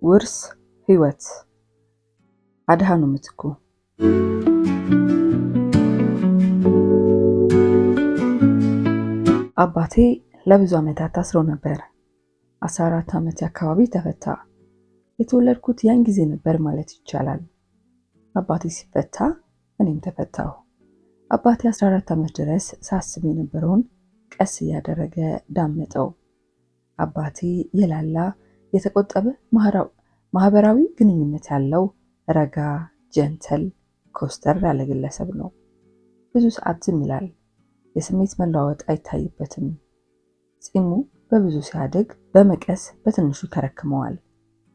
ውርስ ህይወት አድሃኖ ምትኩ። አባቴ ለብዙ ዓመታት ታስሮ ነበር። 14 ዓመት አካባቢ ተፈታ። የተወለድኩት ያን ጊዜ ነበር ማለት ይቻላል። አባቴ ሲፈታ እኔም ተፈታሁ። አባቴ 14 ዓመት ድረስ ሳስብ የነበረውን ቀስ እያደረገ ዳመጠው። አባቴ የላላ የተቆጠበ ማህበራዊ ግንኙነት ያለው ረጋ፣ gentle፣ ኮስተር ያለ ግለሰብ ነው። ብዙ ሰዓት ዝም ይላል። የስሜት መለዋወጥ አይታይበትም። ፂሙ በብዙ ሲያድግ በመቀስ በትንሹ ይከረክመዋል።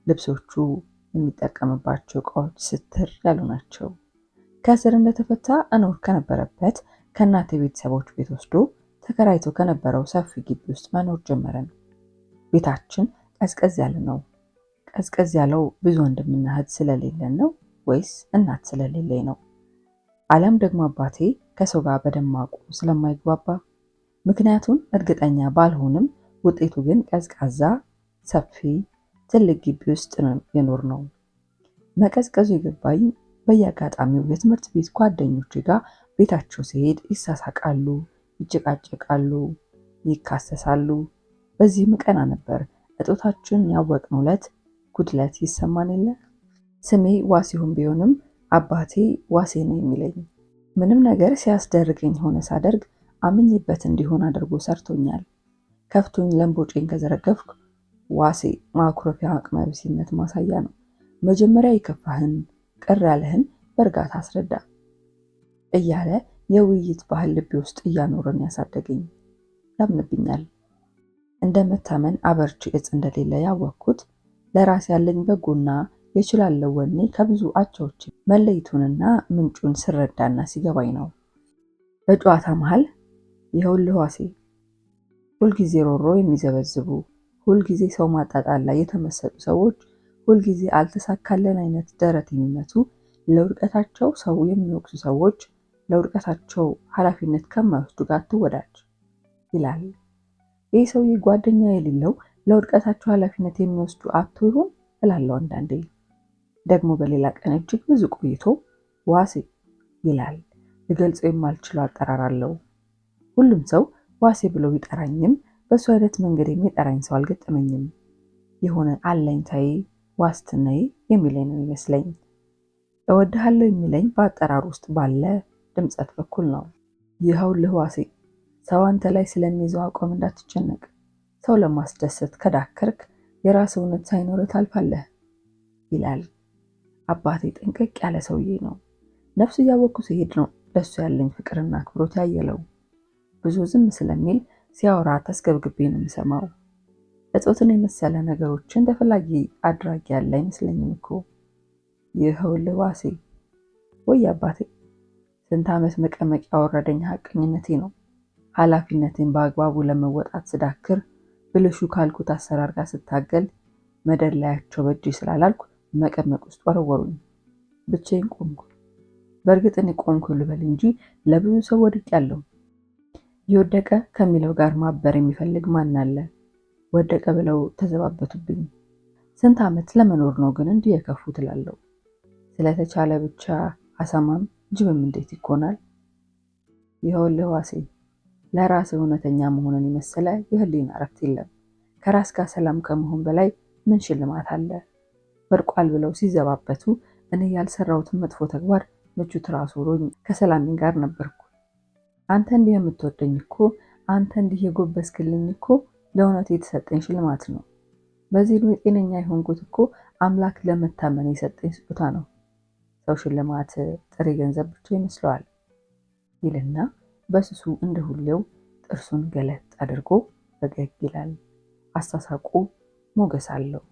ልብሶቹ፣ የሚጠቀምባቸው እቃዎች ስትር ያሉ ናቸው። ከእስር እንደተፈታ እኖር ከነበረበት ከእናቴ ቤተሰቦች ቤት ወስዶ ተከራይቶ ከነበረው ሰፊ ግቢ ውስጥ መኖር ጀመረን። ቤታችን ቀዝቀዝ ያለ ነው። ቀዝቀዝ ያለው ብዙ ወንድምና እህት ስለሌለን ነው ወይስ እናት ስለሌለኝ ነው? አሊያም ደግሞ አባቴ ከሰው ጋር በደማቁ ስለማይግባባ? ምክንያቱን እርግጠኛ ባልሆንም ውጤቱ ግን ቀዝቃዛ፣ ሰፊ፣ ትልቅ ግቢ ውስጥ ነው የኖርነው። መቀዝቀዙ የገባኝ በየአጋጣሚው የትምህርት ቤት ጓደኞቼ ጋር ቤታቸው ሲሄድ ይሳሳቃሉ፣ ይጨቃጨቃሉ፣ ይካሰሳሉ። በዚህም ቀና ነበር። እጦታችን ያወቅነው ዕለት ጉድለት ይሰማን የለ። ስሜ ዋሲሁን ቢሆንም አባቴ ዋሴ ነው የሚለኝ። ምንም ነገር ሲያስደርገኝ ሆነ ሳደርግ አምኜበት እንዲሆን አድርጎ ሰርቶኛል። ከፍቶኝ ለምቦጬን ከዘረገፍኩ ዋሴ ማኩረፊያ አቅመቢስነት ማሳያ ነው። መጀመሪያ የከፋህን ቅር ያለህን በእርጋታ አስረዳ እያለ የውይይት ባህል ልቤ ውስጥ እያኖረን ያሳደገኝ ያምንብኛል። እንደ መታመን አበርቺ እጽ እንደሌለ ያወቅኩት ለራስ ያለኝ በጎና የችላለው ወኔ ከብዙ አቻዎች መለየቱንና ምንጩን ስረዳና ሲገባኝ ነው። በጨዋታ መሃል ይኸውልህ ዋሴ፣ ሁልጊዜ ሮሮ የሚዘበዝቡ፣ ሁልጊዜ ሰው ማጣጣል ላይ የተመሰጡ ሰዎች፣ ሁልጊዜ አልተሳካለን አይነት ደረት የሚመቱ፣ ለውድቀታቸው ሰው የሚወቅሱ ሰዎች ለውድቀታቸው ኃላፊነት ከማይወስዱ ጋር ትወዳጅ ይላል። ይህ ሰውዬ ጓደኛ የሌለው ለውድቀታቸው ኃላፊነት የሚወስዱ አጥቶ ይሆን እላለሁ አንዳንዴ። ደግሞ በሌላ ቀን እጅግ ብዙ ቆይቶ ዋሴ ይላል። ልገልጸው የማልችለው አጠራር አለው። ሁሉም ሰው ዋሴ ብሎ ቢጠራኝም በእሱ አይነት መንገድ የሚጠራኝ ሰው አልገጠመኝም። የሆነ አለኝታዬ፣ ዋስትናዬ የሚለኝ ነው ይመስለኝ። እወድሃለሁ የሚለኝ በአጠራር ውስጥ ባለ ድምፀት በኩል ነው። ይኸውልህ ዋሴ፣ ሰው አንተ ላይ ስለሚይዘው አቋም እንዳትጨነቅ። ሰው ለማስደሰት ከዳከርክ የራስ እውነት ሳይኖርህ ታልፋለህ ይላል። አባቴ ጠንቀቅ ያለ ሰውዬ ነው። ነፍሱ እያወቅኩ ሲሄድ ነው ለሱ ያለኝ ፍቅርና አክብሮት ያየለው። ብዙ ዝም ስለሚል ሲያወራ ተስገብግቤ ነው የምሰማው። እጦትን የመሰለ ነገሮችን ተፈላጊ አድራጊ ያለ አይመስለኝም እኮ። ይኸውልህ ዋሴ፣ ወይ አባቴ፣ ስንት ዓመት መቀመቅ ያወረደኝ ሀቀኝነቴ ነው። ኃላፊነቴን በአግባቡ ለመወጣት ስዳክር፣ ብልሹ ካልኩት አሰራር ጋር ስታገል፣ መደላያቸው በእጄ ስላላልኩ መቀመቅ ውስጥ ወረወሩኝ። ብቻዬን ቆምኩ። በእርግጥ እኔ ቆምኩ ልበል እንጂ ለብዙ ሰው ወድቄያለሁ። የወደቀ ከሚለው ጋር ማበር የሚፈልግ ማን አለ? ወደቀ ብለው ተዘባበቱብኝ። ስንት ዓመት ለመኖር ነው ግን እንዲህ የከፉ ትላለሁ። ስለተቻለ ብቻ አሳማም ጅብም እንዴት ይኮናል? ይኸውልህ ዋሴ፣ ለራስ እውነተኛ መሆንን የመሰለ የህሊና እረፍት የለም። ከራስ ጋር ሰላም ከመሆን በላይ ምን ሽልማት አለ? ወድቋል ብለው ሲዘባበቱ እኔ ያልሰራሁትን መጥፎ ተግባር ምቹ ትራስ ሆኖኝ ከሰላሜ ጋር ነበርኩ። አንተ እንዲህ የምትወደኝ እኮ፣ አንተ እንዲህ የጎበዝክልኝ እኮ ለእውነት የተሰጠኝ ሽልማት ነው። በዚህ ዕድሜ ጤነኛ የሆንኩት እኮ አምላክ ለመታመን የሰጠኝ ስጦታ ነው። ሰው ሽልማት ጥሬ ገንዘብ ብቻ ይመስለዋል ይልና በስሱ እንደ ሁሌው ጥርሱን ገለጥ አድርጎ ፈገግ ይላል። አሳሳቁ ሞገስ አለው።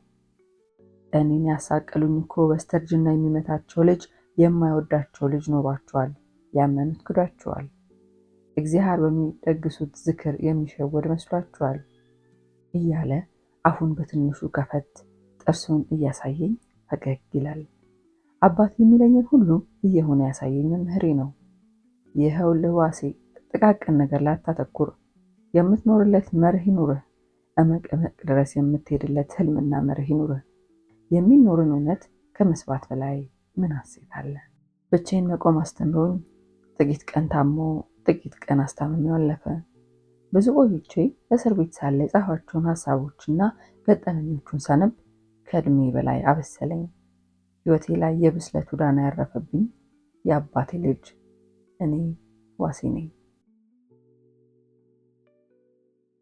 እኔን ያሳቀሉኝ እኮ በስተርጅና የሚመታቸው ልጅ የማይወዳቸው ልጅ ኖሯቸዋል። ያመኑት ክዷቸዋል። እግዚአብሔር በሚደግሱት ዝክር የሚሸወድ መስሏቸዋል እያለ አፉን በትንሹ ከፈት ጥርሱን እያሳየኝ ፈገግ ይላል። አባት የሚለኝን ሁሉ እየሆነ ያሳየኝ መምህሬ ነው። ይኸውልህ ዋሴ፣ ጥቃቅን ነገር ላይ አታተኩር። የምትኖርለት መርህ ይኑርህ። እመቅመቅ ድረስ የምትሄድለት ህልምና መርህ ይኑርህ። የሚኖርን እውነት ከመስባት በላይ ምን ሐሴት አለ? ብቻዬን መቆም አስተምሮኝ ጥቂት ቀን ታሞ ጥቂት ቀን አስታምሜው አለፈ። ብዙ ቆይቼ እስር ቤት ሳለ የጻፋቸውን ሀሳቦችና ገጠመኞቹን ሳነብ ከእድሜ በላይ አበሰለኝ። ሕይወቴ ላይ የብስለቱ ዳና ያረፈብኝ የአባቴ ልጅ እኔ ዋሴ ነኝ።